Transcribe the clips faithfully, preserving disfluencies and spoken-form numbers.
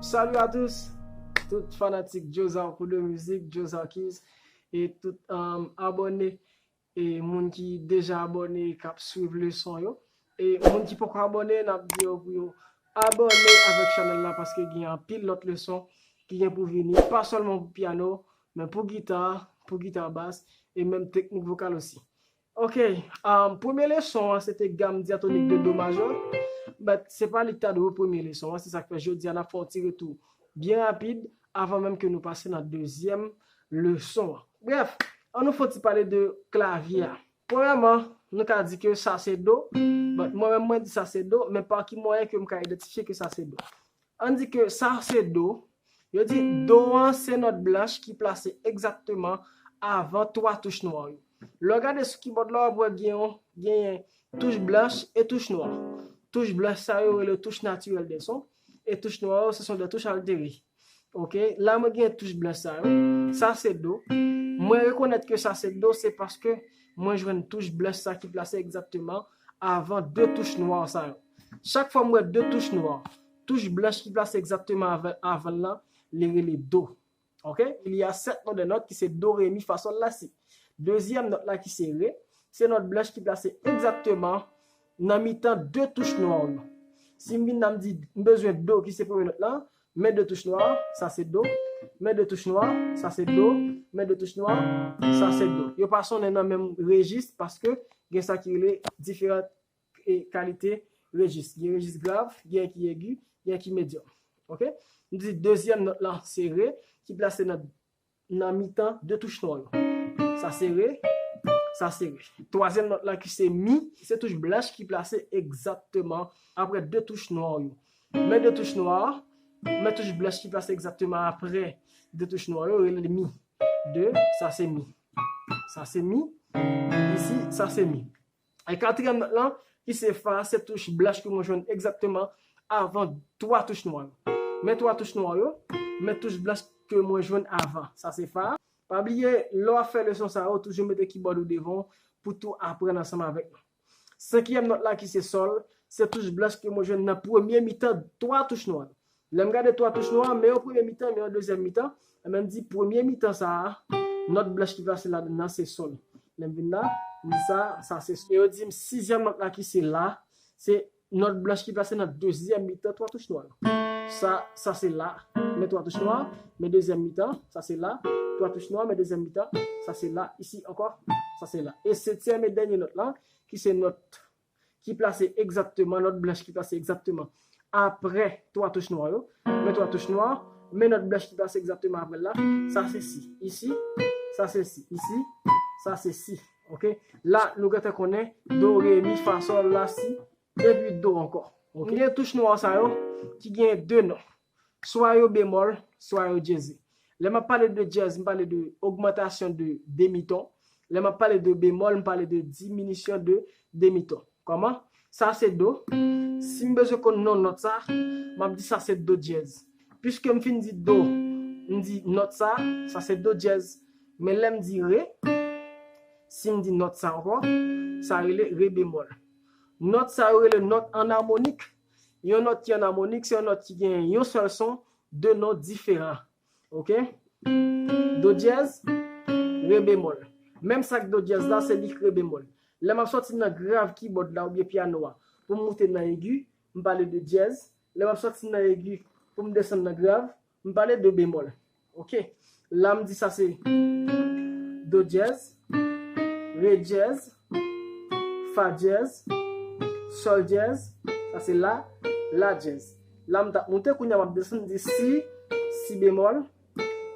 Salut à tous, tout fanatik Joza Kudo Music, Joza Keys, e tout um, abòne, e moun ki deja abòne, k ap swiv leson yo. E moun ki poko abòne, n ap di yo pou yo abòne avèk chanèl la, paske gen anpil lòt leson ki gen pou vini, pa sèlman pou pyano, men pou gita, pou gita bas, e menm teknik vokal osi. Ok, um, premye leson an, se te gam dyatonik de do majè. But se pa li ki ta dwe premye leson an, se sa k fè jodi a n ap fè yon ti retou byen rapid avan menm ke nou pase nan dezyèm leson an. Brèf, ann nou fè yon ti pale de klavye a. Premyèman, nou ka di ke sa se do, but mwen menm mwen di sa se do, men pa ki mwayen ke m ka idantifye ke sa se do? Ann di ke sa se do. Yo di do an se nòt blanch ki plase egzakteman avan twa touch nwa yo. Lè w gade sou kibòd la, w ap wè gen yon, genyen touch blanch e touch nwa. Touch blanch sa yo rele touch naturel de son, e touch nwa yo se son de touch altere. Ok, la mwen gen touch blanch sa yo. Sa se do. Mwen rekonèt ke sa se do, se paske mwen jwenn touch blanch sa ki plase egzakteman avan de touch nwa sa yo. Chak fwa m wè de touch nwa, touch blanch ki plase egzakteman avan, avan l lan, li rele do. Ok? Il y a sept notes de notes ki se do, re, mi, fa, sòl, la, si. Dezyèm nòt la ki se re, se nòt blanch ki plase egzakteman nan mitan de touch nwa yo. Si m vin la m di m bezwen do ki se premye nòt la, men de touch nwa, sa se do, men de touch nwa, sa se do, men de touch nwa, sa se do. Yo pa sonnen nan menm rejis paske gen sa ki rele diferan e kalite rejis. Gen rejis grav, gen ki egi, gen ki medyòm. Ok? M di dezyèm nòt la se re ki plase nan, nan mitan de touch nwa yo. Sa se re, sa se re. Twazyèm nòt la ki se mi, se touch blanch ki plase egzakteman apre de touch nwa yo. Men de touch nwa, men touch blanch ki plase egzakteman apre de touch nwa yo, rele mi. De, sa se mi. Sa se mi. Isi, sa se mi. E katriyèm nòt lan, ki se fa, se touch blanch ke mwen jwenn egzakteman avan twa touch nwa yo. Men twa touch nwa yo, men touch blanch ke mwen jwenn avan. Sa se fa. Pa bliye, lè w ap fè leson sa yo, toujou mete kibòd ou devan w pou tou aprann ansanm avèk nou. Senkyèm nòt la ki se sòl, se touch blanch ke mwen jwenn nan premye mitan twa touch nwa yo. Lè m gade twa touch nwa, men yon premye mitan, men yon dezyèm mitan, enben m di premye mitan sa a, nòt blanch ki plase ladan nan se sòl. Lè m vin la, m di sa, sa se sòl. E yo di m sizyèm nòt la ki se la, se nòt blanch ki plase nan dezyèm mitan twa touch nwa yo. Sa, sa se la, men twa touch nwa, men dezyèm mitan, sa se la, twa touch nwa, men dezyèm mitan, sa se la, isi ankò, sa se la. E setyèm e dènye nòt la, ki se nòt ki plase egzakteman, nòt blanch ki plase egzakteman apre twa touch nwa yo. Men twa touch nwa, men nòt blanch ki plase egzakteman apre l la, sa se si. Isi, sa se si. Isi, sa se si. Ok? La, nou gentan konnen do, re, mi, fa, sòl, la, si, epi do ankò. Ok? Gen touch nwa sa yo ki gen de non. Swa yo bemòl, swa yo dyèze. Lè m ap pale de dyèz, m pale de ogmantasyon de demiton. Lè m ap pale de bemòl, m pale de diminisyon de demiton. Kòman? Sa se do. Si m bezwen konn non nòt sa, m ap di sa se do dyèz. Piske m fin di do, m di nòt sa, sa se do dyèz. Men lè m di re, si m di nòt sa ankò, sa rele re bemòl. Nòt sa yo rele nòt annamònik. Yon nòt ki annamònik, se yon nòt ki gen yon sèl son, de non diferan. Ok? Do dyèz, re bemòl. Menm sa k do dyèz la, se li k re bemòl. Lè m ap sòti nan grav kibòd la oubyen pyano a, pou m moute nan egi, m pale de dyèz. Lè m ap sòti nan egi, pou m desann nan grav, m pale de bemòl. Ok? La m di sa se do dyèz, re dyèz, fa dyèz, sòl dyèz, sa se la, la dyèz. La m t ap moute, kounye a m ap desann, m di si, si bemòl,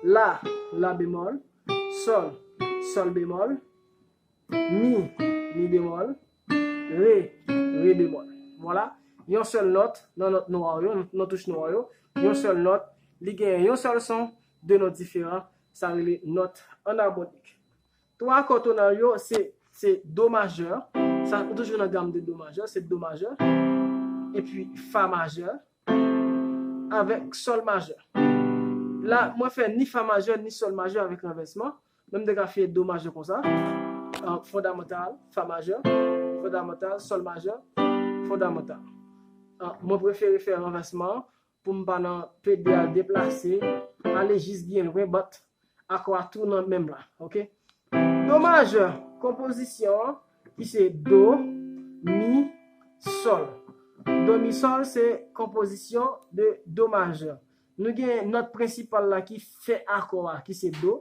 la, la bemòl, sòl, sòl bemòl, mi, mi bemòl, re, re bemòl. Vwala, yon sèl nòt nan nòt nwa yo, nan touch nwa yo, yon sèl nòt, li genyen yon sèl son, de non diferan, sa rele nòt annamònik. Twa akò tonal yo, se, se do majè, sa nou toujou nan gam de do majè, se do majè, epi fa majè, avèk sòl majè. La, mwen fè ni fa majè, ni sòl majè avèk ranvèsman. Men m te ka fè do majè konsa. Ah, fondamantal, fa majè, fondamantal, sòl majè, fondamantal. Ah, mwen prefere fè ranvèsman an pou m pa nan pede al deplase, ale jis byen lwen, but akò a tou nan menm la, oke? Do majè, konpozisyon an, ki se do, mi, sòl. Do, mi, sòl se konpozisyon de do majè. Nou gen nòt prensipal la ki fè akò a, ki se do.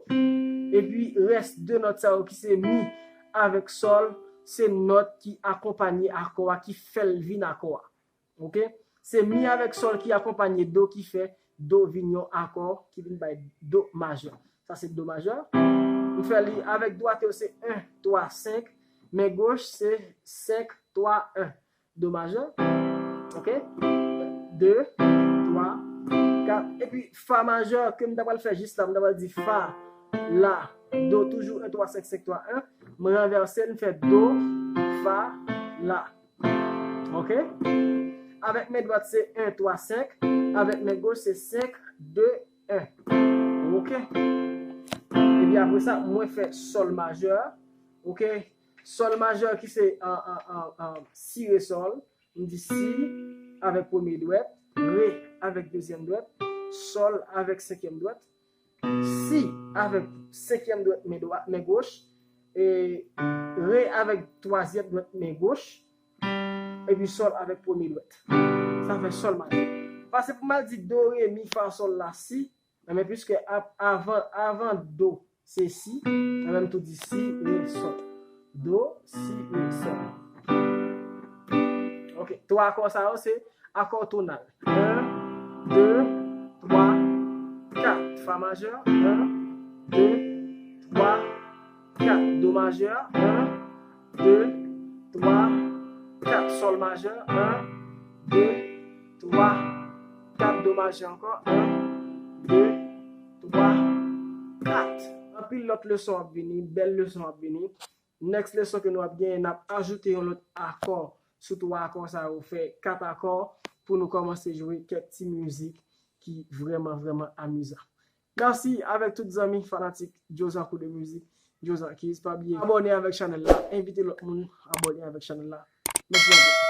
Epi rès de nòt sa yo ki se mi avèk sòl, se nòt ki akonpanye akò a, ki fè l vin akò a. Oke? Se mi avèk sòl ki akonpanye do ki fè do vin yon akò ki vin bay do majè. Sa se do majè. M fè li avèk dwat yo se en, twa, senk. Men goch se senk, twa, en. Do majè. Oke? De, twa, kat. Epi fa majè ke m ta pral fè jis la, m ta pral di fa, la, do, toujou en, twa, senk, senk, twa, en. M ranvèse l, m fè do, fa, la. Oke? Avèk men dwat se en, twa, senk. Avèk men goch se senk, de, en. Oke? Epi apre sa, mwen fè sòl majè. Oke? Sòl majè ki se an, an, an, an, si, re, sòl. M di si avèk premye dwèt, re avèk dezyèm dwèt, sòl avèk senkyèm dwèt, si avèk senkyèm dwèt men dwat, men goch, e re avèk twazyèm dwèt men goch, epi sòl avèk premye dwèt. Sa fè sòl majè. Pase pou m al di do, re, mi, fa, sòl, la, si, men piske ap-, avan, avan do, se si, men m tou di si, re, sòl. Do, si, re, sòl. Oke, twa akò sa yo se akò tonal. En, de, twa, kat. Fa majè. En, de, twa, kat. Do majè. En, de, twa, kat. Sòl majè. En, de, twa, kat. Do majè ankò. En, de, twa, kat. Anpil lòt leson ap vini, bèl leson ap vini. Next leson ke nou ap genyen, n ap ajoute yon lòt akò sou twa akò sa yo, fè kat akò pou nou kòmanse jwe kèk ti mizik ki vrèman, vrèman amizan. Mèsi avèk tout zanmi fanatik Jozan Kou de Mizik, Jozan Keys. Pa bliye abòne avèk chanèl la, envite lòt moun abòne avèk chanèl la. Mèsi anpil.